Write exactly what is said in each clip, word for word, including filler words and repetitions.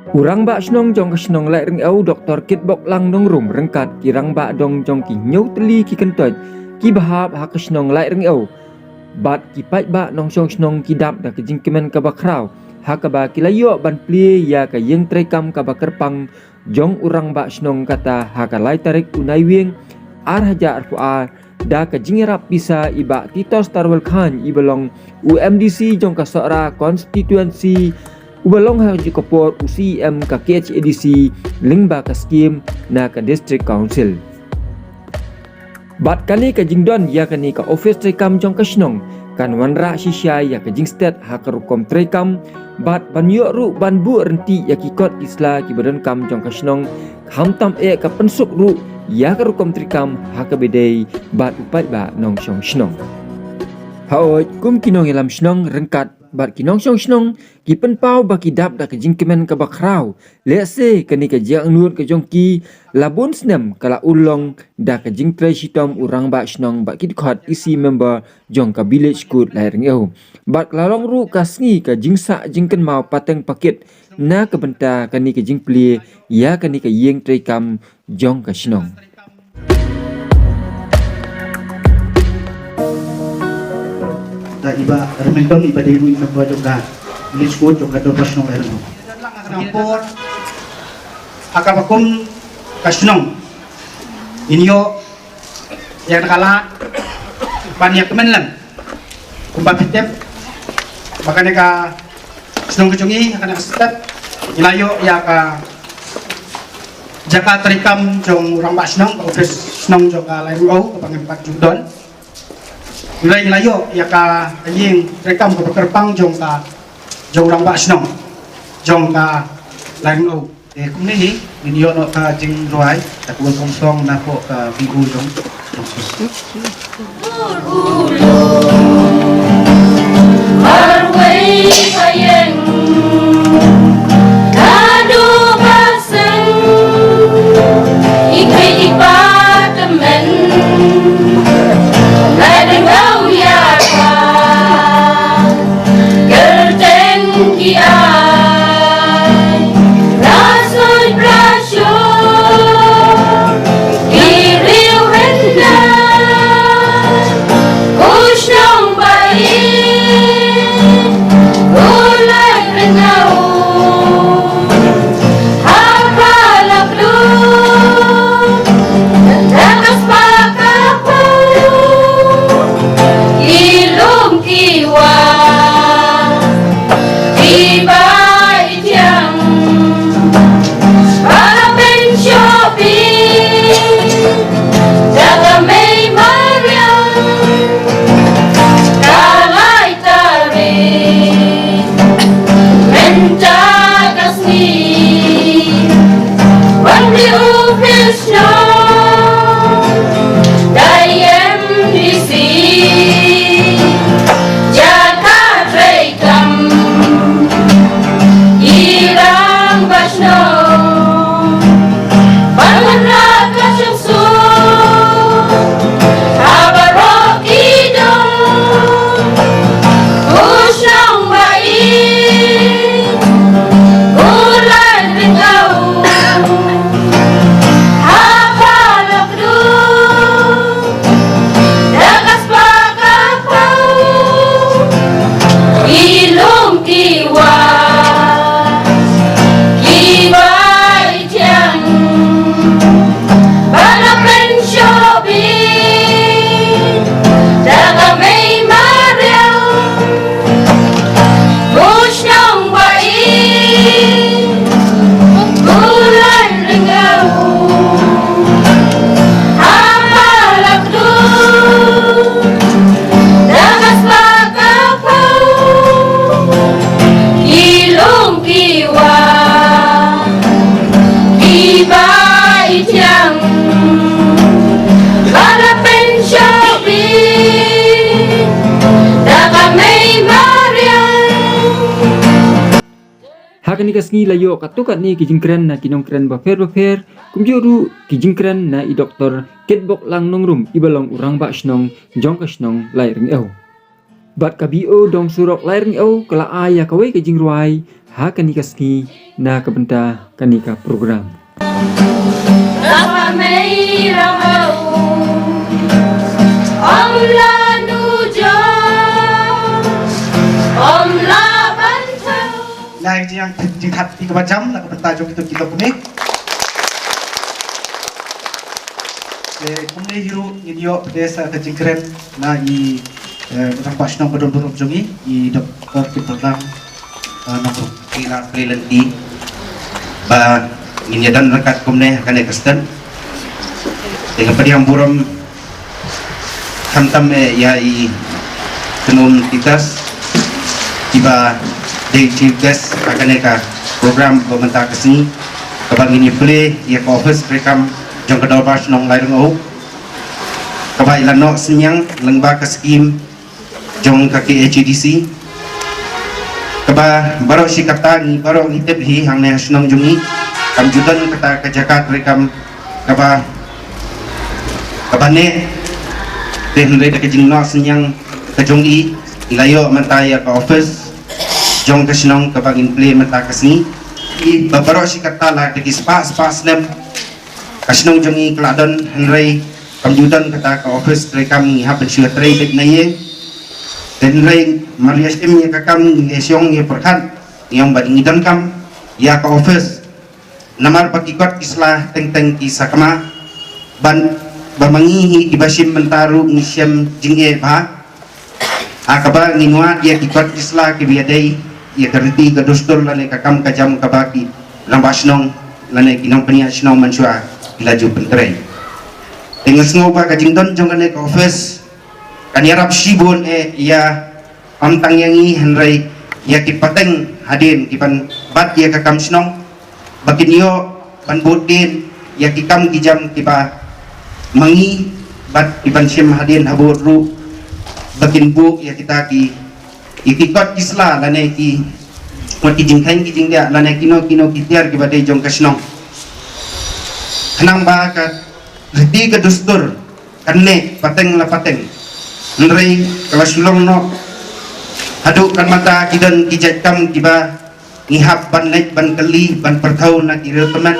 U Rangbah Shnong jong ka shnong Laitryngew, Doktor Kitboklang Nongrum, ryngkat ki rangbah dong jong ki hynñiew tylli ki kyntoit kiba hap ha ka shnong Laitryngew bad ki paidbah nongshong shnong ki dap da ka jingkmen kaba khraw ha kaba ki la ïoh ban plie ïa ka ïing treikam kaba kyrpang jong u Rangbah Shnong, kata ha ka lai tarik u Naiwieng ar hajar arphew ar, da ka jingïarap pisa i Bah Titos Tarwel Chyne iba long u M D C jong ka Sohra Constituency, uba long ha kajuh ka por u C E M ka K H A D C lyngba ka skim na ka District Council. Bad kane ka jingdon ïa kane ka office treikam jong ka shnong kan wanrah shisha ïa ka jingstet ha ka rukom treikam, bad ban ïoh ruh ban buh ryntih ïa ki kot ki sla kiba donkam jong ka shnong, khamtam eh ka pynsuk ruh ïa ka rukom treikam ha kaba ïadei bad u paidbah nongshong shnong. Hooid, kum ki nongïalam shnong ryngkat bad ki nongshong shnong ki pynpaw ba ki dap da ka jingkmen kaba khraw, lehse kane ka jingangnud ka jong ki la bun snem ka la urlong da ka jingtrei shitom u Rangbah Shnong bad ki dkhot E C member jong ka Village Court Laitryngew. Bad ka la long ruh ka sngi ka jingsah jingkynmaw pateng pakit na ka bynta kane ka jingplie ïa kane ka ïing treikam jong ka shnong. Da i Bah Remington iba dei ruh i member jong ka Village Court jong ka Dorbar Shnong Laitryngew. Ha kaba kum ka shnong ngin ïoh ïa ka lad ban ïa kmen lem. Kumba phi tip ba kane ka shnong ka jong ngi, kane ka step, ngi la ïoh ïa ka jaka treikam jong u Rangbah Shnong, ka office shnong jong ka Laitryngew kaba ngim pat ju don. Ngi la, ngi la ïoh ïa ka ïing treikam kaba kyrpang jong ka, jong u Rangbah Shnong jong ka Laitryngew. Te kumne hi ngin ïoh noh ka jingrwai, ka welcome song na poh ka V O jong. Marwei ka ïeng, naduh ba seng, i kei i pa tymmen, la dang au ïa ka. Kyrteng ki ai, la soi prasho, ki riewhyndai, u shnong ba ïeit, u Laitryngew. Ha ka la khlur, da ka spah ka phew, ki lum ki wah, ki bai thiang, ba la pynshoh phi da ka mei mariang, ka lai tarik. Mynta ka sngi, wan ri u Khrist shnong, da i M D C, jaka treikam, i Rangbah Shnong, ban wanrah ka jingsuk ha baroh ki dong, u shnong ba ïeit, u Laitryngew. Ha ka la khlur, da ka spah ka phew, ki lum ki wah, ki bai thiang, ba la pynshoh phi da ka mei mariang, u shnong ba ïeit, u Laitryngew. Ha ka la khlur, da ka spah ka phew, ki lum ki wah, ki bai thiang, ba la pynshoh phi da ka mei mariang. Ha kane ka sngi la ïoh katto katne ki jingkren na ki nongkren bapher bapher, kumjuh ruh ki jingkren na i Doktor Kitboklang Nongrum iba long u Rangbah Shnong jong ka shnong Laitryngew. Bad ka B O Dong Surok Lairngew ka la ai ïa kawei ka jingrwai ha kane ka sngi na ka bynta kane ka program. Lai jing jing khat ti kaba jam na ka bynta jong kito ki lok kumne. Te kumne hi ruh ngin ïoh pdeng sa ka jingkren na i, eh, rangbah shnong ba don burom jong i, i Doktor Kimberlang, eh, Nongrum. Ki la plie lynti ba ngin ïa don ryngkat kumne ha kane ka stand. Te nga pdiang burom khamtam eh ïa i Kynum Titus kiba dei chief guest ha kane ka program ba mynta ka sngi, kaba ngin ïa plie ïa ka office treikam jong ka Dorbar Shnong Lairngew, kaba i la noh synñiang lyngba ka skim jong ka K H A D C. Kaba baroh shi katta ngi baroh ngi tip hi hangne ha shnong jong ngi kam ju don kata ka jaka treikam kaba, kaba neh. Te hynrei da ka jingnoh synñiang ka jong i, i la ïoh mynta ïa ka office jong ka shnong kaba ngin plie mynta ka sngi. I ba baroh shi katta la da ki spah spah snem ka shnong jong ngi ka la don, hynrei kam ju don kata ka office treikam, ngi hap ban shu trei beit na ïing. Te hynrei mar ïa shim ïa ka kam ngi ïa shong ïa pyrkhat, ngi ong ba ngi donkam ïa ka office. Namar ba ki kot ki sla teng teng ki sakma, ban ba ma ngi hi kiba shim mynta ruh ngi shem jingeh bha. Ha kaba ngin wad ïa ki kot ki sla kiba ïadei ïa ka riti ka dustur lane ka kam ka jam kaba ki rangbah shnong lane ki nongpynïaid shnong mynshuwa ki la ju pyntrei. Te nga sngew ba ka jingdon jong kane ka office kan ïarap shibun eh ïa, ym tang ïa ngi hynrei ïa ki pateng hadien ki ban bat ïa ka kam shnong, ba kin ïoh ban bud dien ïa ki kam ki jam kiba ma ngi bad ki ban shim hadien habud ruh, ba kin buh ïa kita ki, ïa ki kot ki sla lane ki, wat ki jingkheiñ ki jingdiah lane kino kino ki tiar kiba dei jong ka shnong. Khnang ba ka riti ka dustur kan neh pateng la pateng. Hynrei ka la shu long noh haduh kan mata ki don ki jait kam kiba ngi hap ban leit ban kylli ban pyrthaw na ki riew tymmen.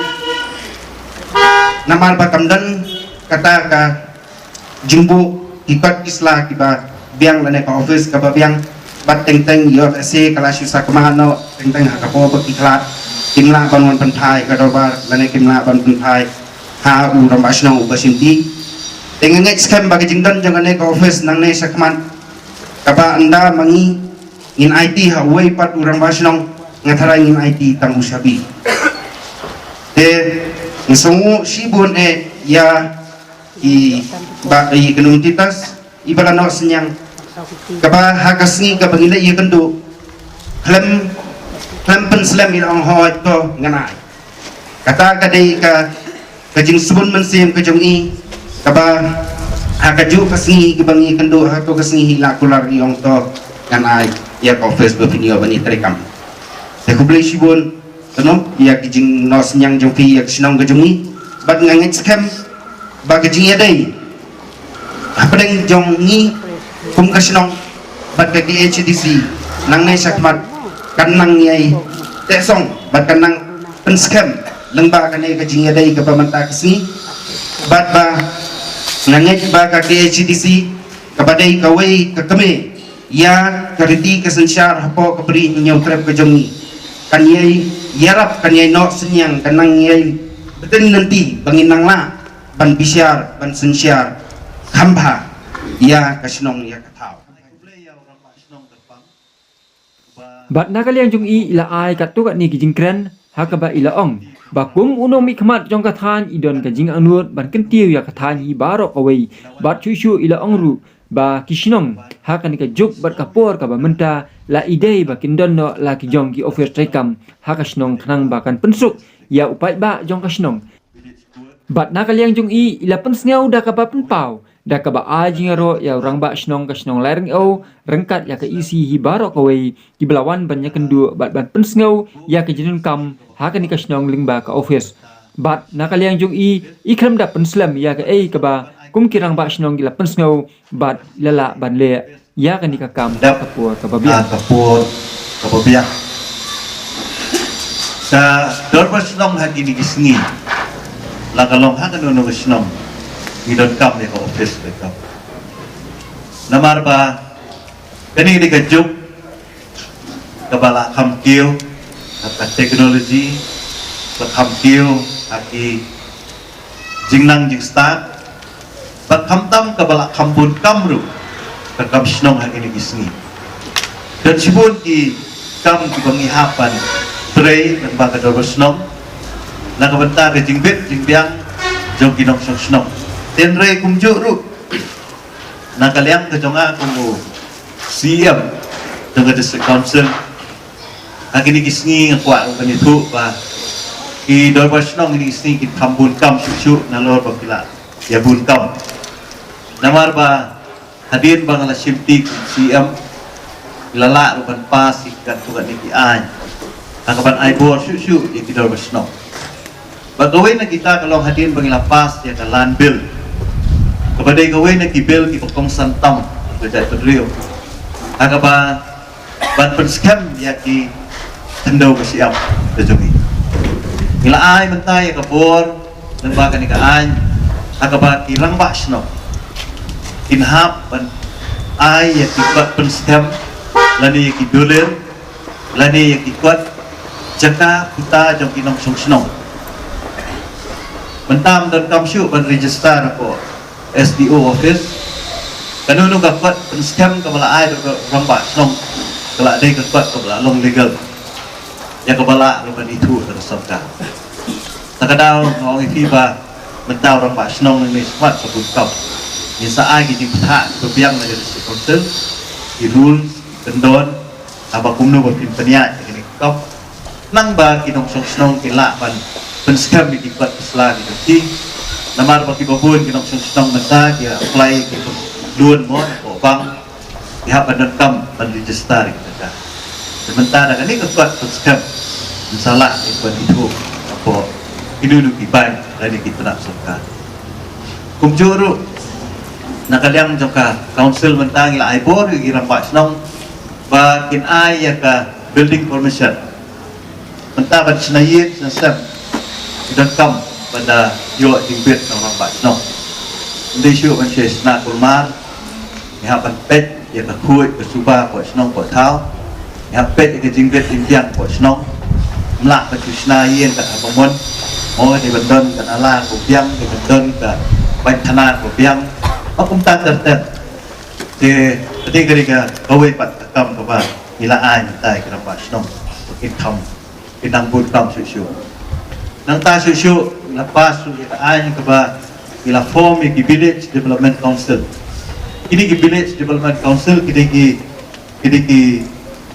Namar ba kam don kata ka jingbuh ki kot ki sla kiba biang lane ka office kaba biang, bad teng teng ïoh lehse ka la shu sakma noh teng teng ha ka por ba ki khlad kim lah ban wan pynphai ka dorbar lane kim lah ban pynphai ha u rangbah shnong uba shimti. Te nga ngeit skhem ba ka jingdon jong kane ka office nangne shakhmat kaba ynda ma ngi ngin aiti ha uwei pat u rangbah shnong, nga tharai ngin aiti tang u shabi. Te nga sngew shibun eh ïa i Bah, i Kynum Titus iba la noh synñiang, kaba ha ka sngi kaba ngi leit ïakynduh khlem, khlem pynslem i la ong hooid to ngan ai. Kata ka dei ka, ka jingsbun mynsiem ka jong i, kaba ha kajuh ka sngi kaba ngi ïakynduh ha kato ka sngi hi la kular i ong to ngan ai ïa ka office ba phin ïoh ban ïatreikam. Te khublei shibun. Te noh ïa ki jingnoh synñiang jong phi ïa ka shnong ka jong ngi, bad nga ngeit skhem ba ka jingïadei hapdeng jong ngi kum ka shnong bad ka K H A D C nangne shakhmat kan nang ïai tehsong bad kan nang pynskhem lyngba kane ka jingïadei kaba mynta ka sngi, bad ba nga ngeit ba ka K H A D C kaba dei kawei ka kmie ïa ka riti ka synshar hapoh ka Bri Hynñiewtrep ka jong ngi, kan ïai ïarap, kan ïai noh synñiang, kan nang ïai bteng lynti ba ngin nang lah ban bishar ban synshar kham bha ïa ka shnong ïa ka thaw. Bad na ka liang jong i, i la ai katto katne ki jingkren ha kaba i la ong ba kum u nongmihkhmat jong ka thaiñ i don ka jingangnud ban kyntiew ïa ka thaiñ hi baroh kawei, bad shuh shuh i la ong ruh ba ki shnong ha kane ka juk bad ka por kaba mynta la i dei ba kin don noh la ki jong ki office treikam ha ka shnong khnang ba kan pynsuk ïa u paidbah jong ka shnong. Bad na ka liang jong i, i la pynsngew da kaba pynpaw da kaba ai jingïaroh ïa u rangbah shnong ka shnong Lairngew ryngkat ïa ka E C hi baroh kawei kiba la wan ban ïakynduh bad ban pynsngew ïa ka jingdonkam ha kane ka shnong lyngba ka office. Bad na ka liang jong i, i khlem da pynslem ïa kaei kaba Kum ki rangbah shnong ki la pynsngew bad la lah ban leh ïa kane ka kam ha ka por kaba biang. Ka por kaba biang. Ka dorbar shnong ha kine ki sngi, la ka long ha kano kano ka shnong, ngi donkam ïa ka office treikam. Namar ba kane ka dei ka juk kaba la kham kiew ha ka technology, ba kham kiew ha ki jingnang jingstad, ba khamtam kaba la kham bun kam ruh ka kam shnong ha kine ki sngi. Don shibun ki kam kiba ngi hap ban trei lyngba ka dorbar shnong na ka bynta ka jingbit jingbiang jong ki nongshong shnong. Hynrei kumjuh ruh, na ka liang ka jong nga kum u C E M jong ka District Council, ha kine ki sngi nga kwah ban ïathuh ba ki dorbar shnong kine ki sngi ki kham bun kam shuh shuh nalor ba ki la ïa bun kam. Namar ba hadien ba nga la shimti kum C E M, la lah ruh ban pass ïa ki katto katne ki aiñ ha kaban ai bor shuh shuh ïa ki dorbar shnong. Ba kawei na kita ka long hadien ba ngi la pass ïa ka Land Bill, kaba dei kawei na ki bill kiba kongsan tam ka jaitbynriew, ha kaba ban pynskhem ïa ki khyndew ka shyiap ka jong ngi. Ngi la ai mynta ïa ka bor lyngba kane ka aiñ ha kaba ki rangbah shnong kin hap ban ai ïa ki kot pynskhem lane ïa ki dulir lane ïa ki kot jaka puta jong ki nongshong shnong. Mynta ym donkam shuh ban register hapoh S D O office. Kano kano ka kot pynskhem kaba la ai da ka rangbah shnong ka la dei ka kot kaba la long legal, ïa kaba lah ruh ban ithuh da ka sorkar. Ta ka daw nga ong ïa phi ba mynta u rangbah shnong ngi smat ka bun kam. Ngin sa ai ki jingpynthah kiba biang na ka District Council, ki rules, ki kyndon, haba kumno ba phin pynïaid ïa kane ka kam. Nang ba ki nongshong shnong ki lah ban pynskhem ïa ki kot ki sla ki jong ki. Namar ba kiba bun ki nongshong shnong mynta ki apply ïa ki loan mo, hapoh bank, ki hap ban donkam ban register ïa ki jaka. Te mynta da kane ka kot pynskhem, ngin sa lah ïa ki ban ithuh hapoh kino kino ki bank lane ki tnat sorkar. Kumjuh ruh, na ka liang jong ka council mynta ngi la ai bor ïa ki rangbah shnong ba kin ai ïa ka building permission. Mynta ban shna ïing shna sem, ki donkam ban da ïoh jingbit na u rangbah shnong. Ym dei shuh ban shu shna kulmar, ngi hap ban peit ïa ka khuid ka suba poh shnong poh thaw, ngi hap peit ïa ka jingbit jingbiang poh shnong. Ym lah ban shu shna ïing kat haba mon, mo, dei ban don ka nala kaba biang, dei ban don ka paithana kaba biang, ma kumta ter ter. Te, te ka dei ka kawei pat ka kam kaba ngi la ai mynta ïa ki rangbah shnong ba kin kham, kin nang bun kam shuh shuh. Nangta shuh shuh ngi la pass ruh ïa ka aiñ kaba ngi la form ïa ki Village Development Council. Kine ki Village Development Council ki dei ki, ki dei ki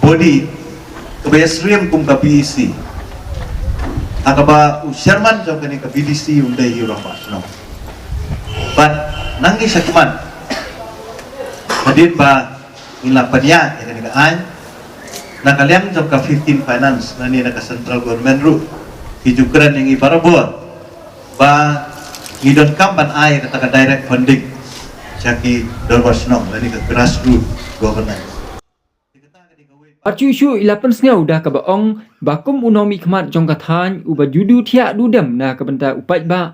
body kaba ïasyriem kum ka V D C, ha kaba u chairman jong kane ka V D C un dei u rangbah shnong. Bad nang ngi sha khmat, hadien ba ngi la pynïaid ïa kane ka aiñ, na ka liang jong ka fifteen Finance lane na ka central government ruh ki ju kren ïa ngi barabor ba ngi donkam ban ai kata ka direct funding sha ki dorbar shnong lane ka grassroot governance. Bad shuh shuh i la pynsngew da kaba ong ba kum u nongmihkhmat jong ka thaiñ uba ju duh thiah duh dem na ka bynta u paidbah,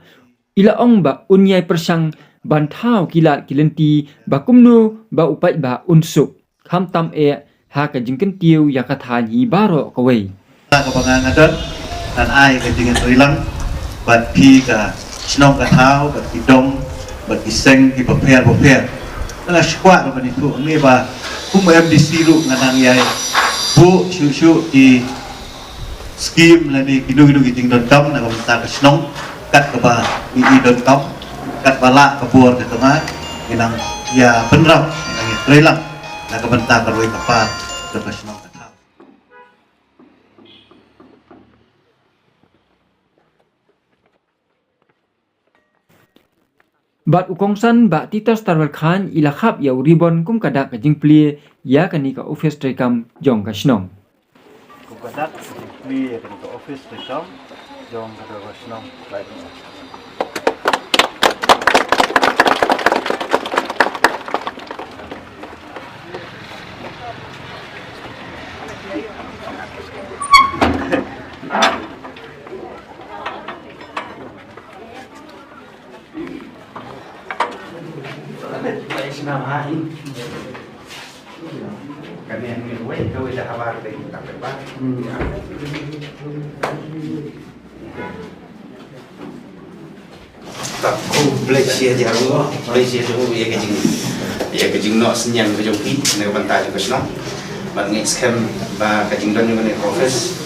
i la ong ba un ïai pyrshang ban thaw ki lad ki lynti ba kumno ba u paidbah un suk, khamtam eh ha ka jingkyntiew ïa ka thaiñ hi baroh kawei. Kaba nga nga don, ngan ai ka jingïatreilang bad phi ka shnong ka thaw, bad ki dong, bad ki seng kiba pher bapher. Nga la shu kwah ruh ban ïathuh hangne ba kum u M D C ruh nga nang ïai buh shuh shuh ki skim lane kino kino ki jingdonkam na ka bynta ka shnong, kat kaba ngi i donkam, kat ba lah ka bor ka jong nga, ngi nang ïa pynrap, ngi nang ïatreilang na ka bynta ka roi ka par jong ka shnong ka thaw. Bad u kongsan Bah Titus Tarwel Chyne i la khap ïa u ribon kum ka dak ka jingplie ïa kane ka office treikam jong ka shnong. Kum ka dak ka jingplie ïa kane ka office treikam jong ka dorbar shnong. Baik. Na ha in. Kane ni wei ka wei da habar dei tak ba. Khublei shibun, khublei shibun ïa ka jing, ïa ka jingnoh synñiang ka jong phi na ka bynta jong ka shnong. Bad ngi skhem ba ka jingdon jong kane ka office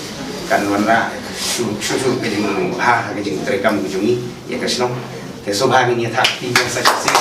kan wanrah shuh shuh shuh ka jingbha ha ka jingtrei kam ka jong ngi ïa ka shnong. Te sngewbha ngin ïa thap kti jong sa shisien.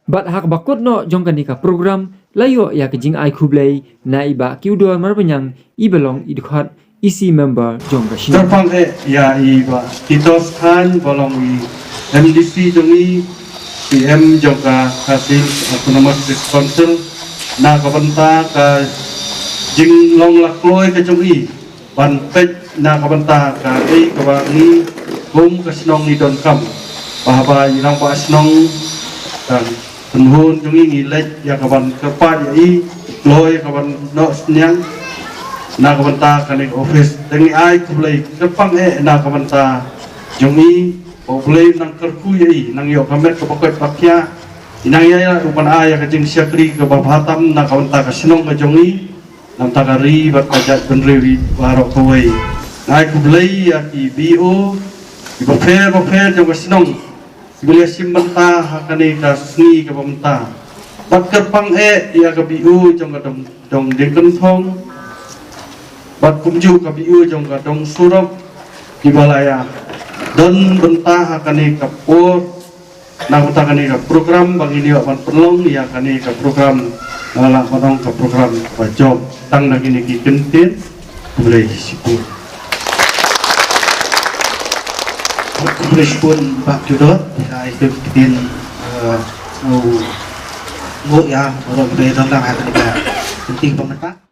Bad ha kaba kut noh jong kane ka program la ïoh ïa ka jingai khublei na i Bah Kiudor Marbaniang, i ba long i dkhot E C member jong ka shnong. Kyrpang eh ïa i Bah Titos Khan ba long i M D C jong i, P M jong ka Khasi Hills Autonomous District Council na ka bynta ka jinglong lakloi ka jong i ban peit na ka bynta ka dei kaba ngi kum ka shnong ngi donkam. Ba haba i rangbah shnong kan pynhun jong ngi ngi leit ïa kaban kyrpad ïa i, kloi ïa kaban noh synñiang na ka bynta kane ka office. Te ngi ai khublei kyrpang eh na ka bynta jong i, ba U Blei nang kyrkhu ïa i, nang ïoh ka met kaba koit ba khiah, i nang ïa ïa u ban ai ïa ka jingshakri kaba bha tam na ka bynta ka shnong ka jong i, na ka bynta ka ri bad ka jaitbynriew i baroh kawei. Ngi ai khublei ïa ki B O kiba pher ba pher jong ka shnong, kiba la shim bynta ha kane ka sngi kaba mynta. Bad kyrpang eh ïa ka B O jong ka dong, dong Diengkynthong bad kumjuh ka B O jong ka dong Surok, kiba la ïa don bynta ha kane ka por na ka bynta kane ka program ba ngin ïoh ban pynlong ïa kane ka program, nga lah ban ong ka program ba jop tang na kine ki kyntien. Khublei shibun. Khublei shibun Bah Kiudor, ïa i kyntien, eh, u, u, ïa, baroh kaba ïa don lang ha kane ka kynti ba mynta.